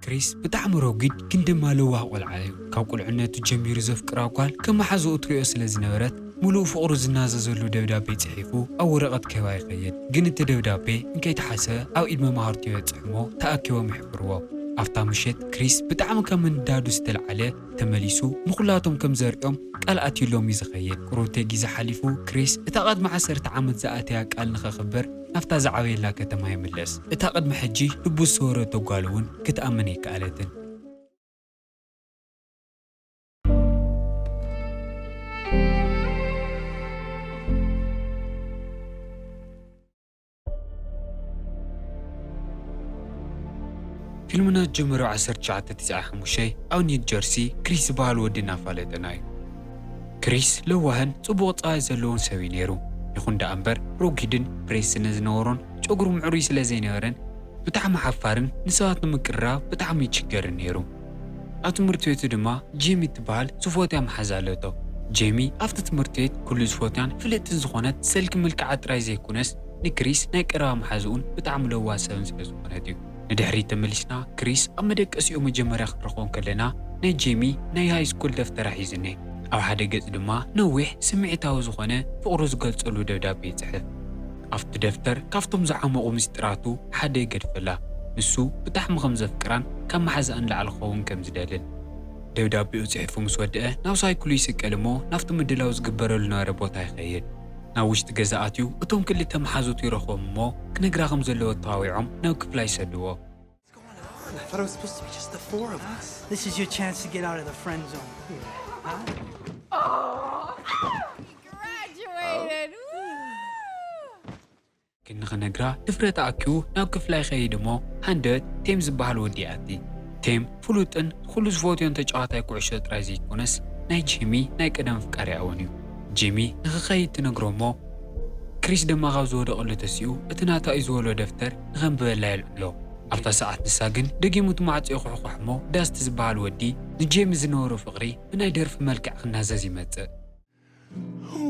ክሪስ ብጣዕሚ ረጒድ ግን ድማ ለዋህ ቆልዓ እዩ። ካብ ቁልዕነቱ ጀሚሩ ዘፍቅራ ጓል ከም መሓዝኡ ትሪኦ ስለ ዝነበረት፣ ምሉእ ፍቕሩ ዝናዘዘሉ ደብዳቤ ጽሒፉ ኣብ ወረቐት ክህባ ይኸይድ። ግን እቲ ደብዳቤ እንከይተሓሰበ ኣብ ኢድ መማህርቱ ይበጽሕ እሞ ተኣኪቦም ይሕፍርዎ። ኣብታ ምሸት ክሪስ ብጣዕሚ ካብ ምንዳዱ ዝተልዓለ ተመሊሱ ንኹላቶም ከም ዘርእዮም ቃል ኣትዩሎም እዩ ዝኸይድ። ቁሩብ ግዜ ሓሊፉ ክሪስ እታ ቅድሚ ዓሰርተ ዓመት ዝኣተያ ቃል ንኸኽብር ናብታ ዝዓበየላ ከተማ ይምለስ። እታ ቅድሚ ሕጂ ልቡ ዝሰወረቶ ጓል እውን ክትኣምን ኣይከኣለትን። ፊልምና ዝጀመረ ዓሰርተ ትሽዓተ ተስዓን ሓሙሽተን ኣብ ኒው ጀርሲ ክሪስ ዝበሃል ወዲ እናፋለጠና እዩ። ክሪስ ለዋህን ጽቡቕ ጸባይ ዘለዎን ሰብ እዩ ነይሩ። ይኹን ደኣ እምበር ረጒድን ብሬስ ስነ ዝነበሮን ጨጉሩ ምዕሩይ ስለ ዘይነበረን ብጣዕሚ ሓፋርን ንሰባት ንምቅርራብ ብጣዕሚ ይችገርን ነይሩ። ኣብ ትምህርቲ ቤቱ ድማ ጄሚ እትበሃል ዝፎትያ መሓዛ ኣለቶ። ጄሚ ኣብቲ ትምህርቲ ቤት ኩሉ ዝፎትያን ፍልጥትን ዝኾነት ሰልኪ ምልክዓ ጥራይ ዘይኮነስ ንክሪስ ናይ ቀረባ መሓዝኡን ብጣዕሚ ለዋህ ሰብን ስለ ዝኾነት እዩ። ንድሕሪት ተመሊስና ክሪስ ኣብ መደቀሲኡ መጀመርያ ክንረኽቦ እንከለና ናይ ጄሚ ናይ ሃይ ስኩል ደፍተራ ሒዙ እኒኤ። ኣብ ሓደ ገጽ ድማ ነዊሕ ስምዒታዊ ዝኾነ ፍቕሩ ዝገልጸሉ ደብዳቤ ይጽሕፍ። ኣብቲ ደፍተር ካብቶም ዝዓመቑ ምስጢራቱ ሓደ ይገድፈላ። ንሱ ብጣዕሚ ከም ዘፍቅራን ካብ መሓዛኣ ንላዕሊ ክኸውን ከም ዝደልን። ደብዳቤኡ ጽሒፉ ምስ ወድአ ናብ ሳይክሉ ይስቀል እሞ ናብቲ ምድላው ዝግበረሉ ነበረ ቦታ ይኸይድ። ናብ ውሽጢ ገዛ ኣትዩ እቶም ክልተ መሓዙቱ ይረኽቦም እሞ ክነግራ ከም ዘለዎ ተዋዊዖም ናብ ክፍላ ይሰድዎ። I thought it was supposed to be just the four of us. This is your chance to get out of the friend zone. Huh? Graduated. Woo! ግን ንኽነግራ ድፍረት ኣኪቡ ናብ ክፍላ ይኸይድ እሞ ሃንደበት ቴም ዝበሃል ወዲ ይኣቲ። ቴም ፍሉጥን ኩሉ ዝፈትዮን ተጫዋታይ ኩዕሾ ጥራይ ዘይኮነስ ናይ ጄሚ ናይ ቀደም ኣፍቃሪኣ እውን እዩ። ጄሚ ንኽኸይድ ትነግሮ እሞ ክሪስ ድማ ካብ ዝወደቐሉ ተሲኡ እቲ ናታ እዩ ዝበሎ ደፍተር ንኸንብበላ የልዕሎ። ኣብታ ሰዓት ንሳ ግን ደጊሙ እቲ ማዕጾ ይኹሕኩሕ እሞ ዳስቲ ዝበሃል ወዲ ንጄሚ ዝነበሮ ፍቕሪ ብናይ ደርፊ መልክዕ ክናዘዝ ይመጽእ።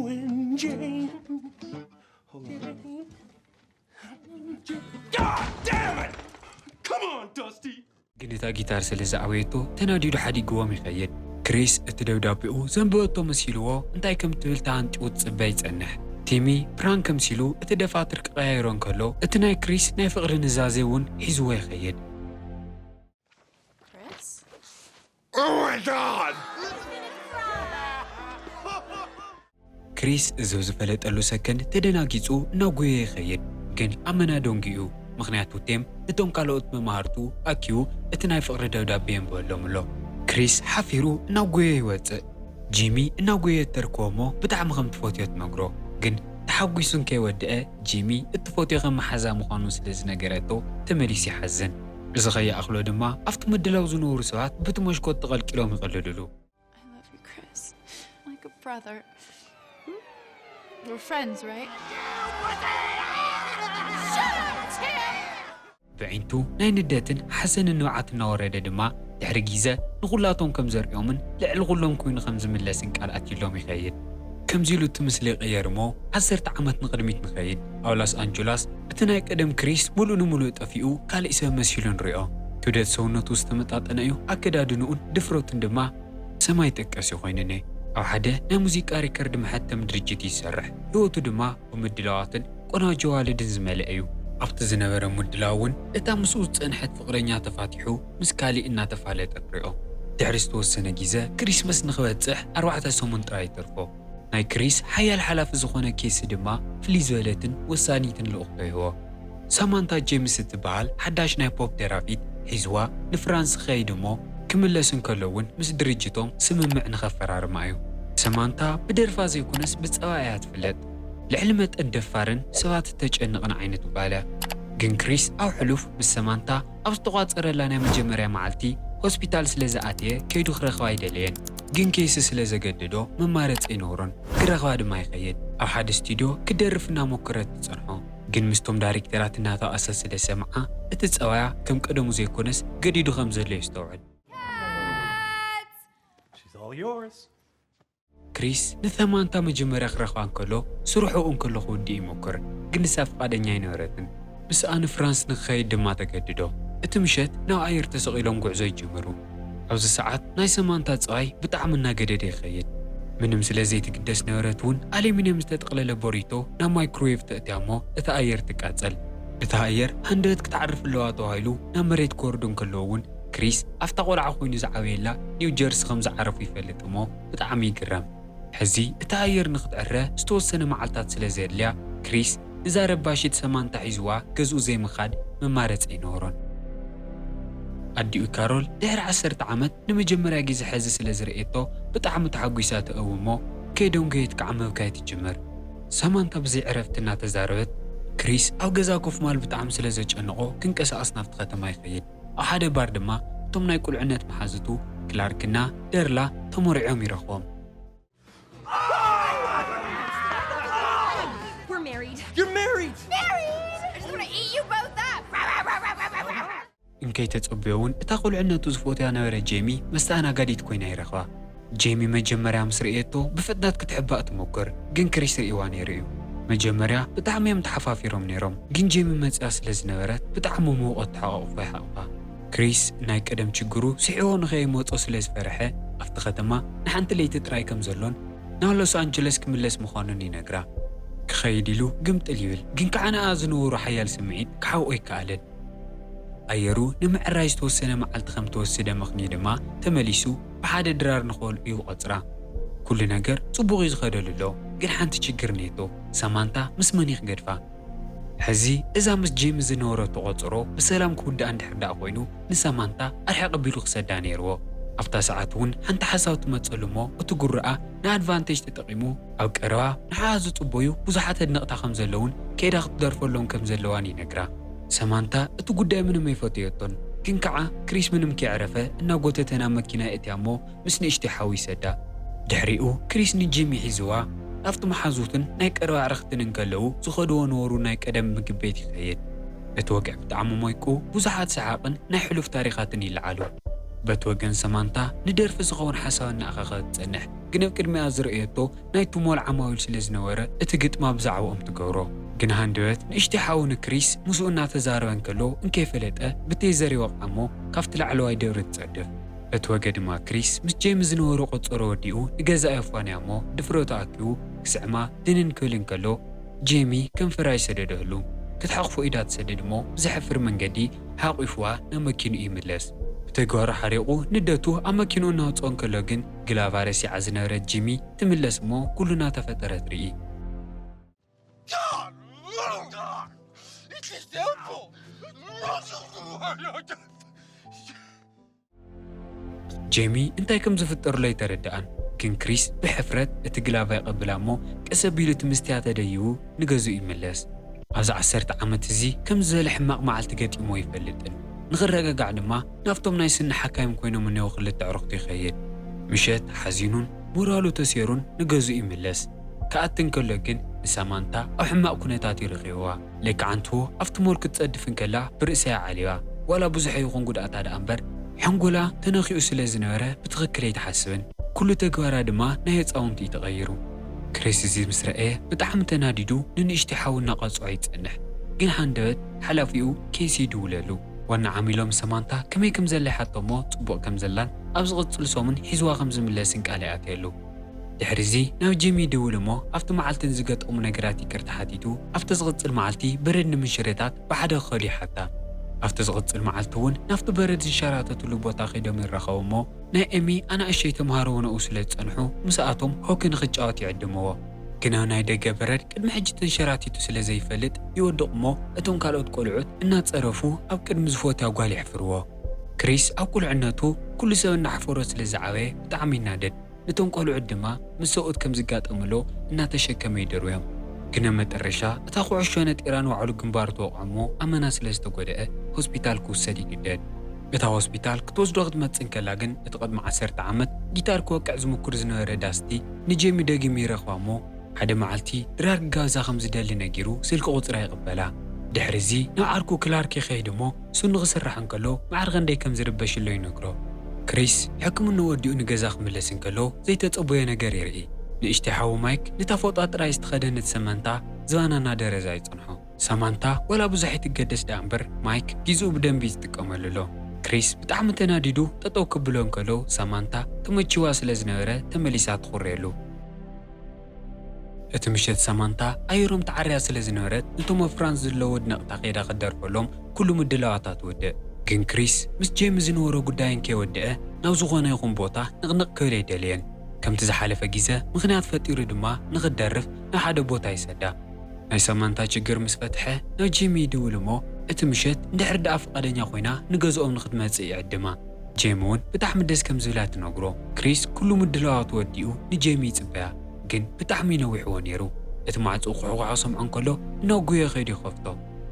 When Jane. Hold on. God damn it! Come on, Dusty! ግን እታ ጊታር ስለ ዝኣበየቶ ተናዲዱ ሓዲግዎም ይኸይድ። ክሪስ እቲ ደብዳቤኡ ዘንበበቶ መሲልዎ እንታይ ከም ትብል ተሃንጢቑ ዝጽበ ይጸንሕ። ቲሚ ፕራንክ ከምሲሉ እቲ ደፋትር ክቐያይሮ እንከሎ እቲ ናይ ክሪስ ናይ ፍቕሪ ንዛዜ እውን ሒዝዎ ይኸይድ። Chris? Oh my god! ክሪስ እዚ ዝፈለጠሉ ሰከንድ ተደናጊጹ እናጎየ ይኸይድ፣ ግን ኣመና ደንጉዩ፣ ምኽንያቱ ቴም እቶም ካልኦት መማህርቱ ኣኪቡ እቲ ናይ ፍቕሪ ደብዳቤ የንብበሎም ኣሎ። ክሪስ ሓፊሩ እናጎየ ይወጽእ። ጂሚ እናጎየ ተርከቦ እሞ ብጣዕሚ ከም ትፈትዮ ትነግሮ፣ ግን ተሓጒሱ እንከይወድአ ጂሚ እትፈትዮ ከም መሓዛ ምዃኑ ስለ ዝነገረቶ ተመሊሱ ይሓዝን። እዚ ከይኣኽሎ ድማ ኣብቲ ምድላው ዝነበሩ ሰባት ብቲ መሽኮት ተቐልቂሎም ይቐልድሉ። I love you, Chris. Like a brother. We're friends, right? Shut up, Tim! ብዒንቱ ናይ ንደትን ሓዘንን ንብዓት እናወረደ ድማ ድሕሪ ግዜ ንኹላቶም ከም ዘርእዮምን ልዕሊ ኩሎም ኮይኑ ከም ዝምለስን ቃል ኣትዩሎም ይኸይድ። ከምዚ ኢሉ እቲ ምስሊ ይቕየር እሞ ዓሰርተ ዓመት ንቕድሚት ንኸይድ። ኣብ ሎስ ኣንጀለስ እቲ ናይ ቀደም ክሪስ ሙሉእ ንሙሉእ ጠፊኡ ካልእ ሰብ መሲሉ ንሪኦ። ክብደት ሰውነቱ ዝተመጣጠነ እዩ፣ ኣከዳድንኡን ድፍረቱን ድማ ሰማይ ጠቀስ እዩ ኮይኑኒ። ኣብ ሓደ ናይ ሙዚቃ ሪከርድ መሐተሚ ድርጅት እዩ ዝሰርሕ። ህይወቱ ድማ ብምድላዋትን ቆናጆ ኣዋልድን ዝመልአ እዩ። ኣብቲ ዝነበረ ምድላው እውን እታ ምስኡ ዝጸንሐት ፍቕረኛ ተፋቲሑ ምስ ካሊእ እናተፋለጠ ንሪኦ። ድሕሪ ዝተወሰነ ግዜ ክሪስመስ ንኽበጽሕ ኣርባዕተ ሰሙን ጥራይ ይተርፎ። ናይ ክሪስ ሓያል ሓላፊ ዝኾነ ኬሲ ድማ ፍልይ ዝበለትን ወሳኒትን ልእኽቶ ይህቦ። ሳማንታ ጄምስ እትበሃል ሓዳሽ ናይ ፖፕ ደራፊት ሒዝዋ ንፍራንስ ክኸይድ እሞ ክምለስ እንከሎ እውን ምስ ድርጅቶም ስምምዕ ንኸፈራርማ እዩ። ሰማንታ ብደርፋ ዘይኮነስ ብጸባያ እያ ትፍለጥ። ልዕሊ መጠን ደፋርን ሰባት እተጨንቕን ዓይነት ጓል እያ። ግን ክሪስ ኣብ ሕሉፍ ምስ ሰማንታ ኣብ ዝተቋጸረላ ናይ መጀመርያ መዓልቲ ሆስፒታል ስለ ዝኣተየ ከይዱ ክረኽባ ኣይደለየን። ግን ኬሲ ስለ ዘገደዶ መማረጺ ኣይነበሮን። ክረኽባ ድማ ይኸይድ። ኣብ ሓደ ስቱድዮ ክደርፍ እናሞከረት ትጸንሖ። ግን ምስቶም ዳይሬክተራት እናተባእሰ ስለ ዝሰምዓ እቲ ጸባያ ከም ቀደሙ ዘይኮነስ ገዲዱ ከም ዘሎ የስተውዕል። She's all yours. ክሪስ ንሰማንታ መጀመርያ ክረኽባ እንከሎ ስርሑ እንከሎ ክውድእ ይሞክር፣ ግን ንሳ ፍቓደኛ ኣይነበረትን። ምስኣ ንፍራንስ ንክኸይድ ድማ ተገድዶ። እቲ ምሸት ናብ ኣየር ተሰቒሎም ጉዕዞ ይጅምሩ። ኣብዚ ሰዓት ናይ ሰማንታ ጽባይ ብጣዕሚ እናገደደ ይኸይድ። ምንም ስለ ዘይትግደስ ነበረት እውን ኣሉሚንየም ዝተጠቕለለ ቦሪቶ ናብ ማይክሮዌቭ ተእትያ እሞ እታ ኣየር ትቃጸል። እታ ኣየር ሃንደበት ክትዓርፍ ኣለዋ ተባሂሉ ናብ መሬት ክወርዱ እንከለዉ እውን ክሪስ ኣብታ ቆልዓ ኮይኑ ዝዓበየላ ኒው ጀርሲ ከም ዝዓረፉ ይፈልጥ እሞ ብጣዕሚ ይግረም። ሕዚ እታ ኣየር ንኽትዕረ ዝተወሰነ መዓልታት ስለ ዘድልያ ክሪስ ንዛ ረባሺት ሰማንታ ሒዝዋ ገዝኡ ዘይምኻድ መማረፂ ኣይነበሮን። ኣዲኡ ካሮል ድሕሪ ዓሰርተ ዓመት ንመጀመርያ ግዜ ሕዚ ስለ ዝርእየቶ ብጣዕሚ ተሓጒሳ ትእው እሞ ከይደንጎየት ከዓ ምብካይ ትጅምር። ሰማንታ ብዘይ ዕረፍቲ እናተዛረበት ክሪስ ኣብ ገዛ ኮፍ ማል ብጣዕሚ ስለ ዘጨንቖ ክንቀሳቐስ ናብቲ ከተማ ይኸይድ። ኣብ ሓደ ባር ድማ እቶም ናይ ቁልዕነት መሓዙቱ ክላርክና ደርላ ተመርዕዮም ይረኽቦም። We're married. You're married! Married! I just want to eat you both up. እንከይተጸበዮ እውን እታ ቁልዕነቱ ዝፈትያ ነበረ ጄሚ መስተኣናጋዲት ኮይና ይረኽባ። ጄሚ መጀመርያ ምስ ርእየቶ ብፍጥነት ክትሕባእ ትሞክር፣ ግን ክሪስ ርእይዋ ነይሩ እዩ። መጀመርያ ብጣዕሚ እዮም ተሓፋፊሮም ነይሮም፣ ግን ጄሚ መጽያ ስለ ዝነበረት ብጣዕሚ ምውቐት ተሓቋቑፎ ይሓቕፋ። ክሪስ ናይ ቀደም ችግሩ ስሒዎ ንኸይመጾ ስለ ዝፈርሐ ኣብቲ ከተማ ንሓንቲ ለይቲ ጥራይ ከም ዘሎን ናብ ሎስ ኣንጀለስ ክምለስ ምዃኑን ይነግራ። ክኸይድ ኢሉ ግምጥል ይብል፣ ግን ከዓ ንኣ ዝነበሩ ሓያል ስምዒት ክሓብኦ ኣይከኣለን። ኣየሩ ንምዕራይ ዝተወሰነ መዓልቲ ከም ተወስደ ምኽንዩ ድማ ተመሊሱ ብሓደ ድራር ንኸልዑ ይቆጽራ። ኩሉ ነገር ጽቡቕ እዩ ዝኸደሉ ኣሎ፣ ግን ሓንቲ ችግር ኔቶ፣ ሰማንታ ምስ መን እዩ ክገድፋ? ሕዚ እዛ ምስ ጄሚ ዝነበረቶ ቆጽሮ ብሰላም ክውዳእ እንድሕር ደኣ ኮይኑ ንሰማንታ ኣርሕቕ ኣቢሉ ክሰዳ ነይርዎ። ኣብታ ሰዓት እውን ሓንቲ ሓሳብ ትመጸሉ እሞ እቲ ጉርኣ ንኣድቫንቴጅ ተጠቒሙ ኣብ ቀረባ ንዓኣ ዝጽበዩ ብዙሓት ኣድነቕታ ከም ዘለውን ከይዳ ክትደርፈሎም ከም ዘለዋን ይነግራ። ሰማንታ እቲ ጉዳይ ምንም ኣይፈተየቶን፣ ግን ከዓ ክሪስ ምንም ከይዕረፈ እናጎተተ ናብ መኪና የእትያ እሞ ምስ ንእሽተይ ሓው ይሰዳ። ድሕሪኡ ክሪስ ንጂሚ ሒዝዋ ናብቲ መሓዙትን ናይ ቀረባ ኣዕርኽትን እንከለዉ ዝኸድዎ ነበሩ ናይ ቀደም ምግቢ ቤት ይኸይድ። እቲ ወግዒ ብጣዕሚ ሞይቁ ብዙሓት ሰሓቕን ናይ ሕሉፍ ታሪኻትን ይለዓሉ። በቲ ወገን ሰማንታ ንደርፊ ዝኸውን ሓሳብ እናኣኸኸት ትጸንሕ፣ ግን ኣብ ቅድሚኣ ዝረእየቶ ናይ ቱሞል ዓማዊል ስለ ዝነበረ እቲ ግጥማ ብዛዕባኦም ትገብሮ። ግን ሃንደበት ንእሽተይ ሓው ንክሪስ ምስኡ እናተዛረበ እንከሎ እንከይፈለጠ ብቴዘር ይወቕዓ እሞ ካብቲ ላዕለዋይ ደብሪ ትጸድፍ። እቲ ወገ ድማ ክሪስ ምስ ጄሚ ዝነበሮ ቆጸሮ ወዲኡ ንገዛ የፋንያ እሞ ድፍረቱ ኣኪቡ ክስዕማ ድንን ክብል እንከሎ ጄሚ ከንፈራ ይሰደደሉ። ክትሓቕፎ ኢዳ ትሰድድ እሞ ብዘሕፍር መንገዲ ሓቒፍዋ ናብ መኪንኡ ይምለስ። ብተግባሩ ሓሪቑ ንደቱ ኣብ መኪንኡ እናውፅኦ እንከሎ ግን ግላቫ ረሲዓ ዝነበረት ጂሚ ትምለስ እሞ ኩሉ እናተፈጠረ ትርኢ። It is devil! ጄሚ እንታይ ከም ዝፍጠርሎ ኣይተረድኣን፣ ግን ክሪስ ብሕፍረት እቲ ግላቫ ይቐብላ እሞ ቀስ ኣቢሉ እቲ ምስትያ ተደይቡ ንገዝኡ ይምለስ። ኣብዚ ዓሰርተ ዓመት እዚ ከምዚ ዝበለ ሕማቕ መዓልቲ ገጢሞ ኣይፈልጥን። ንኽረጋጋዕ ድማ ናብቶም ናይ ስኒ ሓካይም ኮይኖም እነው ክልተ ኣዕሩኽቱ ይኸይድ። ምሸት ሓዚኑን ሞራሉ ተሴሩን ንገዝኡ ይምለስ። ክኣቲ እንከሎ ግን ንሳማንታ ኣብ ሕማቕ ኩነታት እዩ ረኺብዋ። ለክዓንትዎ ኣብቲ ሞል ክትጸድፍ እንከላ ብርእሳ እያ ዓሊባ። ዋላ ብዙሕ ይኹን ጉድኣታ ደኣ እምበር ሓንጎላ ተነኺኡ ስለ ዝነበረ ብትኽክል ኣይትሓስብን። ኩሉ ተግባራ ድማ ናይ ህፃውንቲ እዩ ተቐይሩ። ክሪስ እዚ ምስ ረኣየ ብጣዕሚ ተናዲዱ ንንእሽተይ ሓው እናቐጽዖ ይጸንሕ። ግን ሃንደበት ሓላፊኡ ኬሲ ይድውለሉ። ዋና ዓሚሎም ሰማንታ ከመይ ከም ዘላ ይሓቶ እሞ ጽቡቕ ከም ዘላን ኣብ ዝቕጽል ሰሙን ሒዝዋ ከም ዝምለስን ቃል ይኣትየሉ። ድሕሪ እዚ ናብ ጂሚ ይድውል እሞ ኣብቲ መዓልቲ ንዝገጠሙ ነገራት ይቅርታ ሓቲቱ ኣብቲ ዝቕጽል መዓልቲ በረድ ንምሽርታት ብሓደ ክኸዱ ይሓታ። ኣብቲ ዝቕጽል መዓልቲ እውን ናብቲ በረድ ዝሸራተትሉ ቦታ ከይዶም ይራኸቡ እሞ ናይ ኤሚ ኣናእሸይ ተምሃሮ እውን ኣብኡ ስለ ዝጸንሑ ምስኣቶም ሆኪ ንኽጫወት ይዕድምዎ። ግን ኣብ ናይ ደገ በረድ ቅድሚ ሕጂ ተንሸራቲቱ ስለ ዘይፈልጥ ይወድቕ እሞ እቶም ካልኦት ቆልዑት እናጸረፉ ኣብ ቅድሚ ዝፈትያ ጓል የሕፍርዎ። ክሪስ ኣብ ቁልዕነቱ ኩሉ ሰብ እናሓፈሮ ስለ ዝዓበየ ብጣዕሚ ይናደድ። ነቶም ቆልዑት ድማ ምስ ሰብኡት ከም ዝጋጠምሎ እናተሸከመ ይደርብዮም። ግን ኣብ መጠረሻ እታ ኩዕሾ ነጢራ ንባዕሉ ግንባሩ ትወቕዖ እሞ ኣመና ስለ ዝተጎድአ ሆስፒታል ክውሰድ ይግደድ። እታ ሆስፒታል ክትወስዶ ክትመጽእ እንከላ ግን እቲ ቅድሚ ዓሰርተ ዓመት ጊታር ክወቅዕ ዝምኩር ዝነበረ ዳስቲ ንጄሚ ደጊሙ ይረኽባ እሞ ሓደ መዓልቲ ድራር ክጋብዛ ከም ዝደሊ ነጊሩ ስልኪ ቁጽራ ይቕበላ። ድሕሪ እዚ ናብ ዓርኩ ክላርክ ይኸይድ እሞ ስኑ ክስራሕ እንከሎ ማዕረ ክንደይ ከም ዝርበሽሎ ይነግሮ። ክሪስ ሕክምንኡ ወዲኡ ንገዛ ክምለስ እንከሎ ዘይተጸበዮ ነገር የርኢ። ንእሽተይ ሓዉ ማይክ ንታ ፎጣ ጥራይ ዝተኸደነት ሰማንታ ዝባና እናደረዛ ይጸንሖ። ሰማንታ ዋላ ብዙሕ ኣይትገደስ ደኣ እምበር፣ ማይክ ጊዝኡ ብደንቢ እዩ ዝጥቀመሉ ኣሎ። ክሪስ ብጣዕሚ ተናዲዱ ጠጠው ክብሎ እንከሎ፣ ሰማንታ ተመችዋ ስለ ዝነበረ ተመሊሳ ትኹርየሉ። እቲ ምሸት ሰማንታ ኣየሮም ተዓርያ ስለ ዝነበረት፣ ነቶም ኣብ ፍራንስ ዘለዉ ኣድነቕታ ከይዳ ክትደርፈሎም ኩሉ ምድላዋታ ትውድእ። ግን ክሪስ ምስ ጄሚ ዝነበሮ ጉዳይ እንከይወድአ ናብ ዝኾነ ይኹን ቦታ ንቕንቕ ክብል ኣይደለየን። ከምቲ ዝሓለፈ ግዜ ምኽንያት ፈጢሩ ድማ ንኽትደርፍ ናብ ሓደ ቦታ ይሰዳ። ናይ ሰማንታ ችግር ምስ ፈትሐ ናብ ጄሚ ይድውል እሞ እቲ ምሸት እንድሕር ደኣ ፍቓደኛ ኮይና ንገዝኦም ንኽትመጽእ ይዕድማ። ጄሚ እውን ብጣዕሚ ደስ ከም ዝብላ ትነግሮ። ክሪስ ኩሉ ምድላዋቱ ወዲኡ ንጄሚ ይጽበያ፣ ግን ብጣዕሚ ነዊሕዎ ነይሩ። እቲ ማዕጾ ኩሕኳሖ ሰምዖ እንከሎ እናጉየ ከይዱ ይኸፍቶ።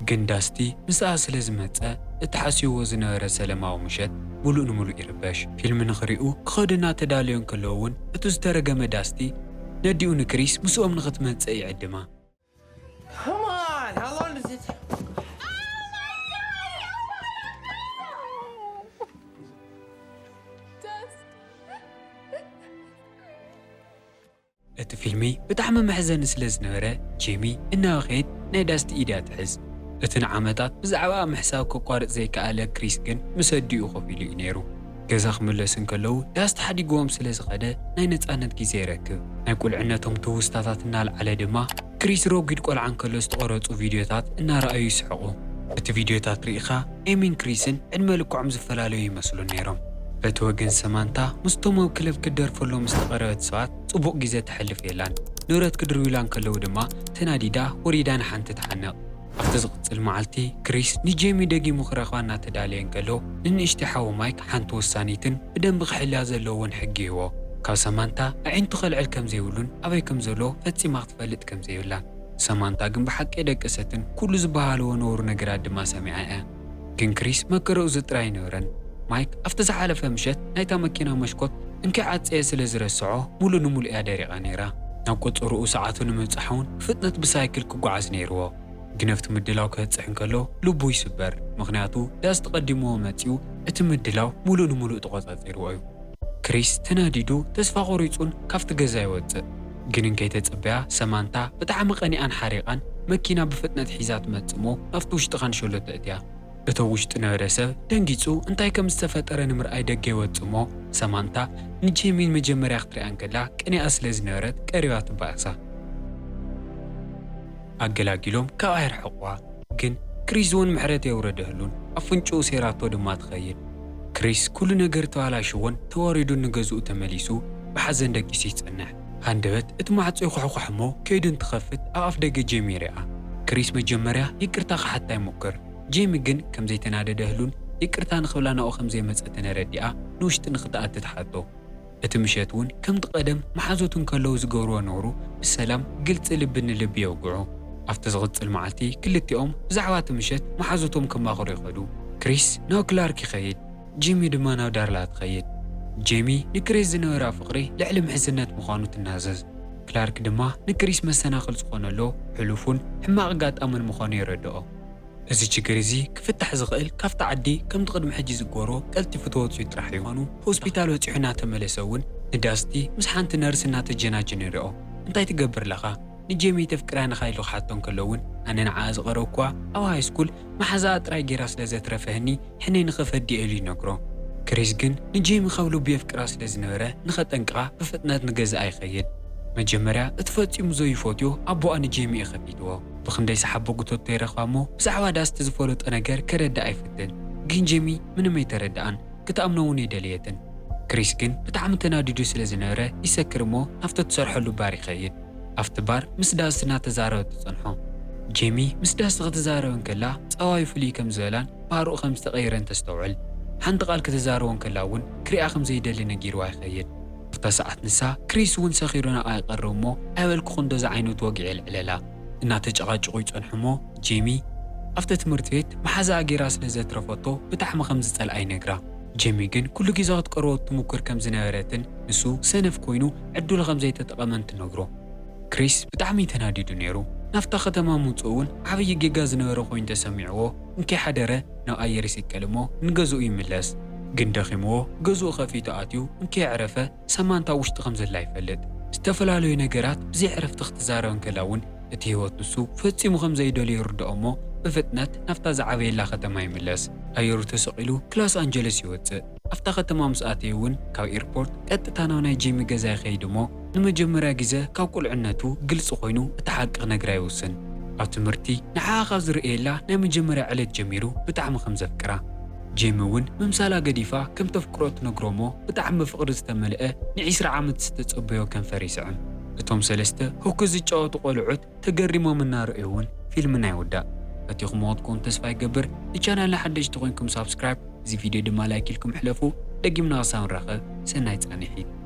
ግን ዳስቲ ምስኣ ስለ ዝመጸ እቲ ሓስይዎ ዝነበረ ሰለማዊ ምሸት ሙሉእ ንሙሉእ ይርበሽ። ፊልም ንኽሪኡ ክኸዱ እናተዳለዩ እንከለዉ እውን እቱ ዝተረገመ ዳስቲ ነዲኡ ንክሪስ ምስኦም ንኽትመጽእ ይዕድማ። Come on, how long does it take? እቲ ፊልሚ ብጣዕሚ መሕዘኒ ስለ ዝነበረ ጄሚ እናበኸየት ናይ ዳስቲ ኢድ እያ ትሕዝ። እቲ ንዓመታት ብዛዕባኣ ምሕሳብ ከቋርጽ ዘይከኣለ ክሪስ ግን ምስ ኣዲኡ ኮፍ ኢሉ እዩ ነይሩ። ገዛ ክምለሱ እንከለዉ ዳስቲ ሓዲግዎም ስለ ዝኸደ ናይ ነጻነት ግዜ ይረክብ። ናይ ቁልዕነቶም ትውስታታት እናልዓለ ድማ ክሪስ ረጒድ ቆልዓ እንከሎ ዝተቐረጹ ቪድዮታት እናረኣዩ ይስሕቑ። እቲ ቪድዮታት ርኢኻ ኤሚን ክሪስን ዕድመ ልክዖም ዝፈላለዩ ይመስሉ ነይሮም። በቲ ወገን ሰማንታ ምስቶም ኣብ ክለብ ክትደርፈሎም ዝተቐረበት ሰባት ጽቡቕ ግዜ ተሕልፍ የላን። ንብረት ክድርብዩላ እንከለዉ ድማ ተናዲዳ ወሪዳ ንሓንቲ ትሓንቕ። ኣብቲ ዝቕጽል መዓልቲ ክሪስ ንጄሚ ደጊሙ ክረኽባ እናተዳለየ እንከሎ ንንእሽተይ ሓዉ ማይክ ሓንቲ ወሳኒትን ብደንቢ ክሕልያ ዘለዎን ሕጊ ይህቦ። ካብ ሰማንታ ኣዒንቱ ከልዕል ከም ዘይብሉን ኣበይ ከም ዘሎ ፈጺማ ክትፈልጥ ከም ዘይብላን። ሰማንታ ግን ብሓቂ የደቀሰትን ኩሉ ዝበሃልዎ ነውሪ ነገራት ድማ ሰሚዓ እያ። ግን ክሪስ መከረኡ እዚ ጥራይ ኣይነበረን። ማይክ ኣብቲ ዝሓለፈ ምሸት ናይታ መኪና መሽኮት እንከይዓጸየ ስለ ዝረስዖ ሙሉእ ንሙሉእ እያ ደሪቓ ነይራ። ናብ ቆጸርኡ ሰዓቱ ንምብጻሕ እውን ብፍጥነት ብሳይክል ክጓዓዝ ነይርዎ። ግን ኣብቲ ምድላው ከብጽሕ እንከሎ ልቡ ይስበር፣ ምኽንያቱ ዳስቲ ቀዲምዎ መጺኡ እቲ ምድላው ሙሉእ ንሙሉእ ተቖጻጺርዎ እዩ። ክሪስ ተናዲዱ ተስፋ ቆሪጹን ካብቲ ገዛ ይወጽእ። ግን እንከይተጸበያ ሰማንታ ብጣዕሚ ቀኒኣን ሓሪቓን መኪና ብፍጥነት ሒዛ ትመጽእ እሞ ናብቲ ውሽጢ ካንሸሎ ተእትያ። እቶ ውሽጢ ነበረ ሰብ ደንጊጹ እንታይ ከም ዝተፈጠረ ንምርኣይ ደገ ይወጽእ እሞ ሰማንታ ንጄሚ ንመጀመርያ ክትሪኣ እንከላ ቀኒኣ ስለ ዝነበረት ቀሪባ ትባእሳ። ኣገላጊሎም ካብኣ የርሕቕዋ። ግን ክሪስ እውን ምሕረት የውረደህሉን ኣፍንጭኡ ሴራቶ ድማ ትኸይድ። ክሪስ ኩሉ ነገር ተባላሽዎን ተዋሪዱን ንገዝኡ ተመሊሱ ብሓዘን ደቂሱ ይጸንሕ። ሃንደበት እቲ ማዕጾ ይኹሕኳሕ እሞ ከይዱ እንትኸፍት ኣብ ኣፍ ደገ ጄሚ ይሪኣ። ክሪስ መጀመርያ ይቅርታ ክሓታ ይሞክር። ጄሚ ግን ከም ዘይተናደደህሉን ይቅርታ ንኽብላ ናብኡ ከም ዘይመጸ ተነረዲኣ ንውሽጢ ንኽትኣቲ ትሓቶ። እቲ ምሸት እውን ከምቲ ቀደም መሓዙት እንከለዉ ዝገብርዎ ነውሩ ብሰላም ግልጺ ልቢ ንልቢ የውግዑ። ኣብቲ ዝቕጽል መዓልቲ ክልቲኦም ብዛዕባ እቲ ምሸት መሓዙቶም ክማኽሩ ይኸዱ። ክሪስ ናብ ክላርክ ይኸይድ፣ ጂሚ ድማ ናብ ዳርላ ትኸይድ። ጂሚ ንክሪስ ዝነበራ ፍቕሪ ልዕሊ ምሕዝነት ምዃኑ ትናዘዝ። ክላርክ ድማ ንክሪስ መሰናኽል ዝኾነሎ ሕሉፉን ሕማቕ ኣጋጣምን ምዃኑ የረድኦ። እዚ ችግር እዚ ክፍታሕ ዝኽእል ካብቲ ዓዲ ከምቲ ቅድሚ ሕጂ ዝገበሮ ቀልጢፉ ተወጺኡ ጥራሕ እዩ። ምዃኑ ሆስፒታል በጺሑ እናተመለሰ እውን ንዳስቲ ምስ ሓንቲ ነርስ እናተጀናጀኑ ይርኦ። እንታይ ትገብር ኣለኻ? ንጄሚ ተፍቅራ ንኻ ኢሉ ክሓቶ እንከሎ እውን ኣነ ንዓኣ ዝቐረብኩዋ ኣብ ሃይስኩል መሓዛኣ ጥራይ ገይራ ስለ ዘትረፈህኒ ሕነይ ንኸፈዲ ኢሉ ይነግሮ። ክሪስ ግን ንጄሚ ካብ ልቡ የፍቅራ ስለ ዝነበረ ንኸጠንቅቓ ብፍጥነት ንገዛኣ ይኸይድ። መጀመርያ እቲ ፈጺሙ ዘይፈትዮ ኣቦኣ ንጄሚ እዩ ከፊትዎ። ብኽንደይ ሰሓቦ ጉተቶ ይረኽባ እሞ ብዛዕባ ዳስቲ ዝፈለጦ ነገር ከረድኣ ይፍትን። ግን ጄሚ ምንም ኣይተረድኣን፣ ክትኣምኖ እውን ኣይደለየትን። ክሪስ ግን ብጣዕሚ ተናዲዱ ስለ ዝነበረ ይሰክር እሞ ናብቲ ትሰርሐሉ ባር ይኸይድ። ኣብቲ ባር ምስ ዳስቲ እናተዛረበት ትጸንሖ። ጄሚ ምስ ዳስቲ ክትዛረብ እንከላ ጸባዩ ፍልይ ከም ዝበላን ባህርኡ ከም ዝተቐየረን ተስተውዕል። ሓንቲ ቃል ክትዛረቦ እንከላ እውን ክሪኣ ከም ዘይደሊ ነጊርዋ ይኸይድ። ኣብታ ሰዓት ንሳ ክሪስ እውን ሰኺሩ ናብኣ ይቐርብ እሞ ኣይበልኩኹን ዶ ዝዓይነቱ ወግዒ የልዕለላ። እናተጨቓጨቑ ይጸንሑ እሞ ጄሚ ኣብቲ ትምህርቲ ቤት መሓዛኣ ገይራ ስለ ዘትረፈቶ ብጣዕሚ ከም ዝጸልኣ ይነግራ። ጄሚ ግን ኩሉ ግዜ ክትቀርቦ ትሙክር ከም ዝነበረትን ንሱ ሰነፍ ኮይኑ ዕድሉ ከም ዘይተጠቐመን ትነግሮ። ክሪስ ብጣዕሚ ተናዲዱ ነይሩ። ናብታ ከተማ ምውፅኡ እውን ዓብዪ ጌጋ ዝነበረ ኮይኑ ተሰሚዕዎ እንከይሓደረ ናብ ኣየር ይስቀል እሞ ንገዝኡ ይምለስ። ግን ደኺምዎ ገዝኡ ከፊቱ ኣትዩ እንከየዕረፈ ሰማንታ ውሽጢ ከም ዘላ ይፈልጥ። ዝተፈላለዩ ነገራት ብዘይ ዕረፍቲ ክትዛረብ እንከላ እውን እቲ ህይወት ንሱ ፈጺሙ ከም ዘይደልዮ ይርድኦ እሞ ብፍጥነት ናብታ ዝዓበየላ ከተማ ይምለስ። ኣየሩ ተሰቒሉ ሎስ ኣንጀለስ ይወጽእ። ኣብታ ከተማ ምስ ኣተየ እውን ካብ ኤርፖርት ቀጥታ ናብ ናይ ጄሚ ገዛ ይኸይድ እሞ ንመጀመርያ ግዜ ካብ ቁልዕነቱ ግልጺ ኮይኑ እቲ ሓቂ ክነግራ ይውስን። ኣብ ትምህርቲ ንዓኣ ካብ ዝርእየላ ናይ መጀመርያ ዕለት ጀሚሩ ብጣዕሚ ከም ዘፍቅራ። ጄሚ እውን ምምሳላ ገዲፋ ከም ተፍቅሮ ትነግሮ እሞ ብጣዕሚ ብፍቕሪ ዝተመልአ ንዒስራ ዓመት ዝተጸበዮ ከንፈር ይስዕም። እቶም ሰለስተ ሆኪ ዝጫወቱ ቆልዑት ተገሪሞም እናረኣዩ እውን ፊልምና ይውዳእ። ፈቲኹምዎ ክትኮኑ ተስፋ ይገብር። ንቻናልና ሓደሽቲ ኮይንኩም ሳብስክራይብ፣ እዚ ቪድዮ ድማ ላይክ ኢልኩም ሕለፉ። ደጊምና ክሳብ ንራኸብ ሰናይ ጻንሒት።